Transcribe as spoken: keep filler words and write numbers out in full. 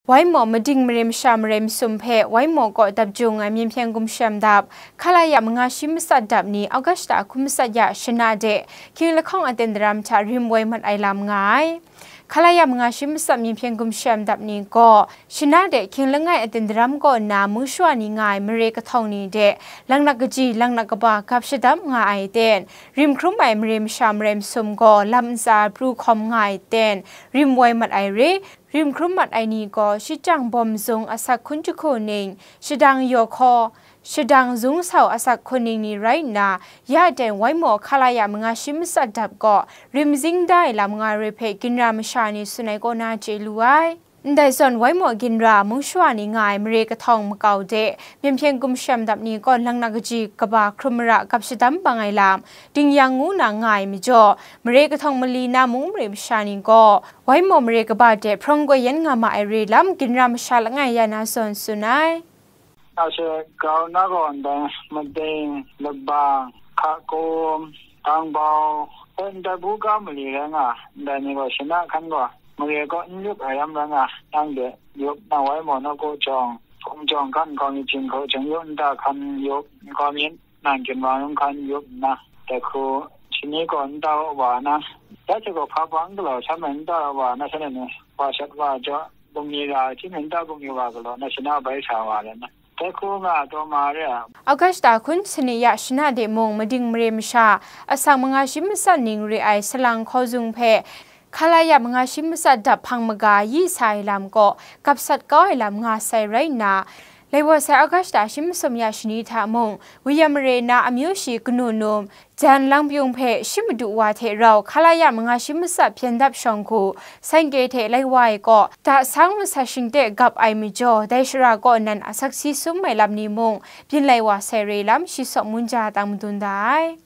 Waimaw mading mare masha marai masum hpe Waimaw kaw dap jung ai Myen Hpyen Gumshem dap, Khalaya manga shi matsat dap ni August hta hkun matsat ya shana de, hkying lahkawng aten daram hta rim woi mat ai lam nga ai. Khalaya manga shi matsat Myen Hpyen Gumshem dap ni gaw, shana de hkying langai aten daram kaw nna mung shawa ni nga ai mare kahtawng ni de, langnak kaji, langnak kaba gap shadam nga ai ten, rim hkrum ai mare masha marai masum gaw lam ntsa pru hkawm nga ai ten, rim woi mat ai re, rim hkrum mat ai ni gaw, shajang bawm zung asak hkun jahku ning, shadang yaw hkaw, shadang zung sau asak hkuning ni rai nna, ya ten Waimaw Khalaya manga shi matsat dap kaw rim zing da ai lam nga ai re hpe ginra masha ni tsun ai kaw na chye lu ai. Ndai zawn Waimaw ginra mung shawa ni nga ai mare kahtawng makau de, Myen Hpyen Gumshem dap ni kaw langnak kaji kaba hkrum mara gap shadam bang ai lam, ding yang ngu na nga ai majaw, mare kahtawng mali na mung mare masha ni gaw, Waimaw mare kaba de hprawng koi yan nga ma ai re lam, ginra masha langai ya na zawn tsun ai. Asak grau na gaw ndai mading, labang, hkakum, tangbau, hoi ndai buga mali rai nga, ndai ni gaw shana hkan gaw mare kaw n yup ai ram rai nga, nang de yup na Waimaw nawku jawng, hkum jawng hkan hkawng ni jin hkaw jang yup nta hkan yup n kau myit, nang ginwang hkan yup nna, dai hku shani gaw nta wa na, ya hte gaw hpa hpa n galaw sha mai nta wa na, shanhte ni wa shat wa jaw, bungli ra, hti nta bungli wa galaw na, shana bai sa wa le na, dai hku nga taw ma re a. August hta hkun sani ya shana de mung mading mare masha, asak manga shi matsat ning re ai salang hkaw zung hpe, Khalaya manga shi matsat dap hpang maga yi sa ai lam kaw, gap sat kau ai lam nga sai rai nna, lai wa sai August hta shi masum ya shani hta mung, Wuyam mare na amyu shi kanu num, Jan Langpyung hpe shi madu wa hte rau Khalaya manga shi matsat hpyen dap shawng hku, sangke hte lai wa ai kaw, da sang masat shingte gap ai majaw, dai shara kaw nan asak si sum ai lam ni mung, byin lai wa sai re lam, shi Sawk Munja tang madun da ai.